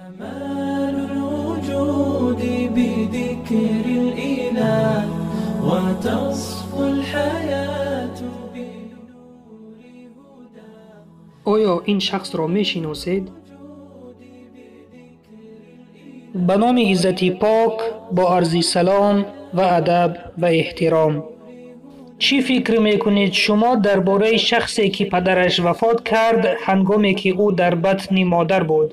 كمال الوجود بذكر الإله وتصفو الحياة بنور هدى. Оё ин шахсро мешиносед? Ба номи Иззати Пок, бо арзи салом ва адаб ва эҳтиром. Чӣ фикр мекунед шумо дар бораи шахсе, ки падараш вафот кард, ҳангоме ки ӯ дар батни модар буд,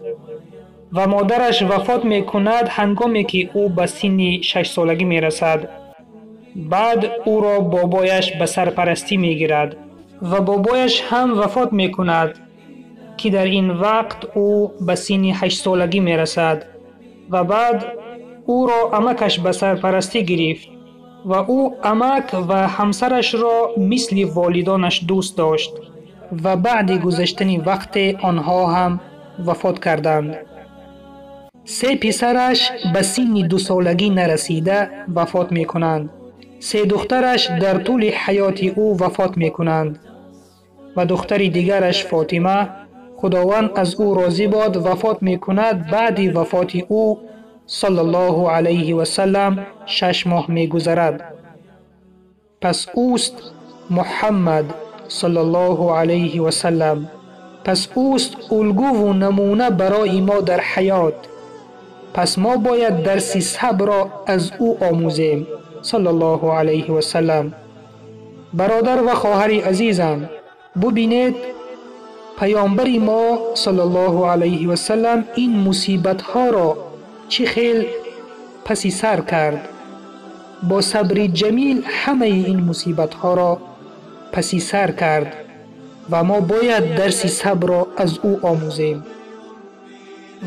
ва модараш вафот мекунад, ҳангоме ки ӯ ба синни шашсолагӣ мерасад? Баъд ӯро бобояш ба сарпарастӣ мегирад ва бобояш ҳам вафот мекунад, ки дар ин вақт ӯ ба синни ҳаштсолагӣ мерасад, ва баъд ӯро амакаш ба сарпарастӣ гирифт ва ӯ амак ва ҳамсарашро мисли волидонаш дӯст дошт ва баъди гузаштани вақте онҳо ҳам вафот карданд. Се писараш ба синни дусолагӣ нарасида вафот мекунанд. Се духтараш дар тӯли ҳаёти ӯ вафот мекунанд ва духтари дигараш Фотима, Худованд аз ӯ розӣ бод, вафот мекунад. Баъди вафоти ӯ саллаллоҳу алайҳи васаллам 6 моҳ мегузарад. Пас ӯст Муҳаммад саллаллоҳу алайҳи васаллам. Пас ӯст улгуву намуна барои мо дар ҳаёт. Пас мо бояд дарси сабрро аз ӯ омӯзем, саллаллоҳу алайҳи васаллам. Бародар ва хоҳари азизам, бубинед, паёмбари мо саллаллоҳу алайҳи васаллам ин мусибатҳоро чӣ хел паси сар кард. Бо сабри ҷамил ҳамаи ин мусибатҳоро паси сар кард ва мо бояд дарси сабрро аз ӯ омӯзем.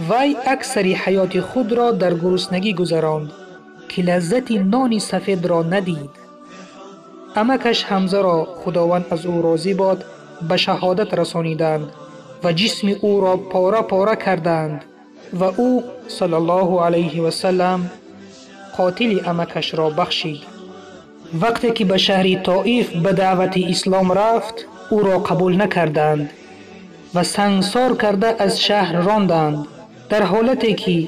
Вай аксари ҳаёти худро дар гуруснагӣ гузаронд, ки лаззати нони сафедро надид. Амакаш Ҳамзаро, Худованд аз ӯ розӣ бод, ба шаҳодат расониданд ва ҷисми ӯро пора пора карданд ва ӯ саллаллоҳу алайҳи васаллам қотили амакашро бахшид. Вақте ки ба шаҳри Тоиф ба даъвати ислом рафт, ӯро қабул накарданд ва сангсор карда аз шаҳр ронданд, дар ҳолате ки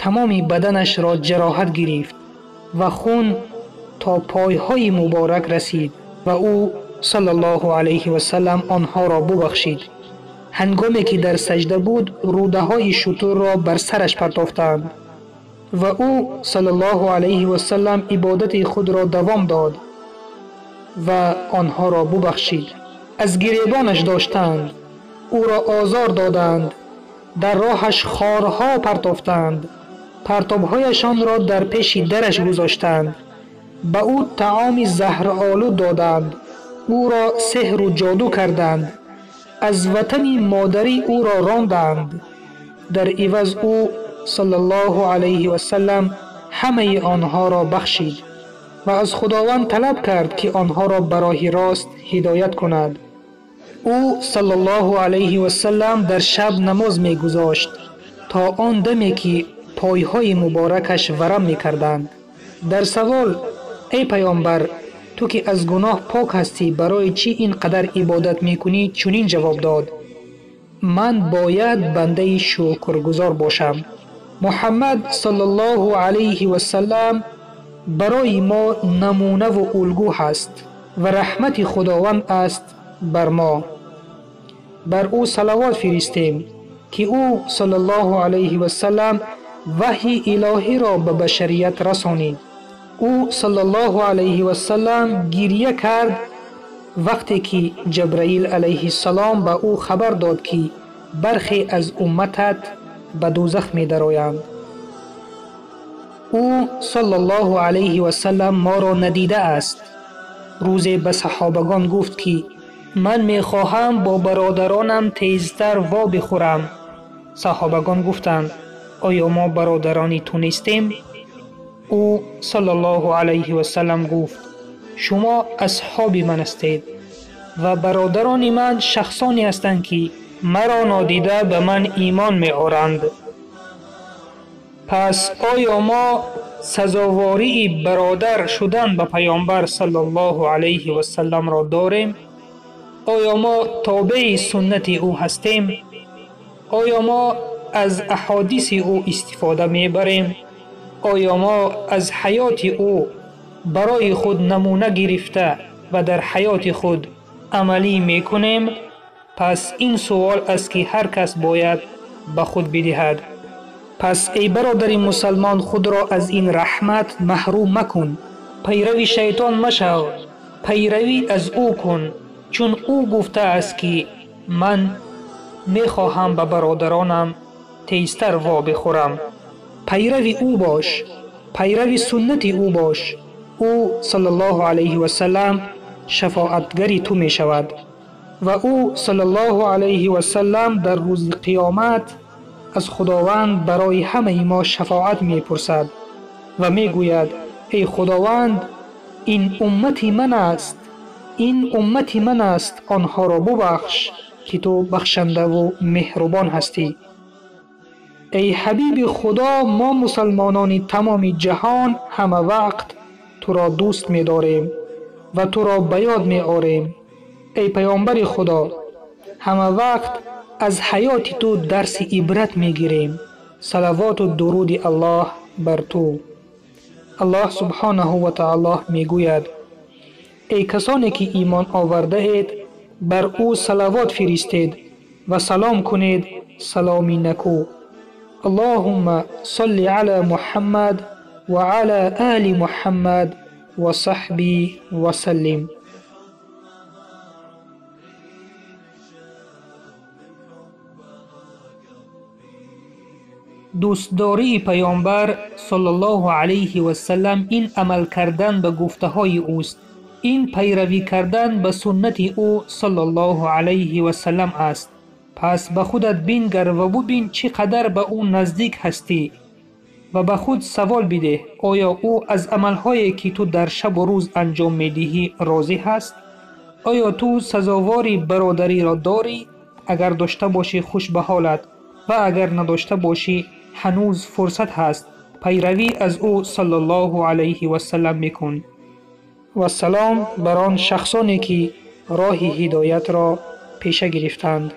тамоми баданашро ҷароҳат гирифт ва хун то пойҳои муборак расид ва ӯ саллаллоҳу алайҳи васаллам онҳоро бубахшид. Ҳангоме ки дар саҷда буд, рӯдаҳои шутурро бар сараш партофтанд ва ӯ саллаллоҳу алайҳи васаллам ибодати худро давом дод ва онҳоро бубахшид. Аз гиребонаш доштанд, ӯро озор доданд, дар роҳаш хорҳо партофтанд, партобҳояшонро дар пеши дараш гузоштанд, ба ӯ таоми заҳролуд доданд, ӯро сеҳру ҷоду карданд, аз ватани модарӣ ӯро ронданд. Дар иваз ӯ саллаллоҳу алайҳи васаллам ҳамаи онҳоро бахшид ва аз Худованд талаб кард, ки онҳоро ба роҳи рост ҳидоят кунад. Ӯ саллаллоҳу алайҳи васаллам дар шаб намоз мегузошт то он даме, ки пойҳои муборакаш варам мекарданд. Дар савол: «Эй паёмбар, ту ки аз гуноҳ пок ҳастӣ, барои чӣ ин қадар ибодат мекунӣ?» чунин ҷавоб дод: «Ман бояд бандаи шукргузор бошам». Муҳаммад саллаллоҳу алайҳи васаллам барои мо намунаву улгӯ ҳаст ва раҳмати Худованд аст бар мо. Бар ӯ салавот фиристем, ки ӯ саллаллоҳу алайҳи васаллам ваҳйи илоҳиро ба башарият расонид. Ӯ саллаллоҳу алайҳи васаллам гирья кард, вақте ки Ҷабраил алайҳиссалом ба ӯ хабар дод, ки бархе аз умматат ба дӯзах медароянд. Ӯ саллаллоҳу алайҳи васаллам моро надидааст. Рӯзе ба саҳобагон гуфт, ки ман мехоҳам бо бародаронам тезтар во бихӯрам. Саҳобагон гуфтанд: «Оё мо бародарони ту нестем?» Ӯ саллаллоҳу алайҳи васаллам гуфт: «Шумо асҳоби ман ҳастед ва бародарони ман шахсоне ҳастанд, ки маро нодида ба ман имон меоранд». Пас оё мо сазовории бародар шудан ба паёмбар саллаллоҳу алайҳи васалламро дорем? Оё мо тобеи суннати ӯ ҳастем? Оё мо аз аҳодиси ӯ истифода мебарем? Оё мо аз ҳаёти ӯ барои худ намуна гирифта ва дар ҳаёти худ амалӣ мекунем? Пас ин суол аст, ки ҳар кас бояд ба худ бидиҳад. Пас эй бародари мусалмон, худро аз ин раҳмат маҳрум макун. Пайрави шайтон машав, пайравӣ аз ӯ кун, чун ӯ гуфтааст, ки ман мехоҳам ба бародаронам тезтар вобихӯрам. Пайрави ӯ бош, пайрави суннати ӯ бош. Ӯ саллаллоҳу алайҳи васаллам шафоатгари ту мешавад ва ӯ саллаллоҳу алайҳи васаллам дар рӯзи қиёмат аз Худованд барои ҳамаи мо шафоат мепурсад ва мегӯяд: эй Худованд, ин уммати ман аст, ин уммати ман аст, онҳоро бубахш, ки ту бахшандаву меҳрубон ҳастӣ. Эй ҳабиби Худо, мо мусалмонони тамоми ҷаҳон ҳама вақт туро дӯст медорем ва туро ба ёд меорем. Эй паёмбари Худо, ҳама вақт аз ҳаёти ту дарси ибрат мегирем. Салавоту дуруди Аллоҳ бар ту. Аллоҳ субҳонаҳу ва таоло мегӯяд: эй касоне ки имон овардаед, бар ӯ салавот фиристед ва салом кунед саломи накӯ. Аллоҳумма солли ала Муҳаммад ва ала оли Муҳаммад ва саҳби ва саллим. Дӯстдории паёмбар саллаллоҳу алайҳи васаллам ин амал кардан ба гуфтаҳои ӯст, ин пайравӣ кардан ба суннати ӯ саллаллоҳу алайҳи васаллам аст. Пас ба худат бингар ва бубин чӣ қадар ба ӯ наздик ҳастӣ ва ба худ савол бидеҳ: оё ӯ аз амалҳое, ки ту дар шабу рӯз анҷом медиҳӣ, розӣ ҳаст? Оё ту сазовори бародариро дорӣ? Агар дошта бошӣ, хуш ба ҳолат, ва агар надошта бошӣ, ҳанӯз фурсат ҳаст. Пайравӣ аз ӯ саллаллоҳу алайҳи васаллам мекун. Вассалом бар он шахсоне, ки роҳи ҳидоятро пеша гирифтанд.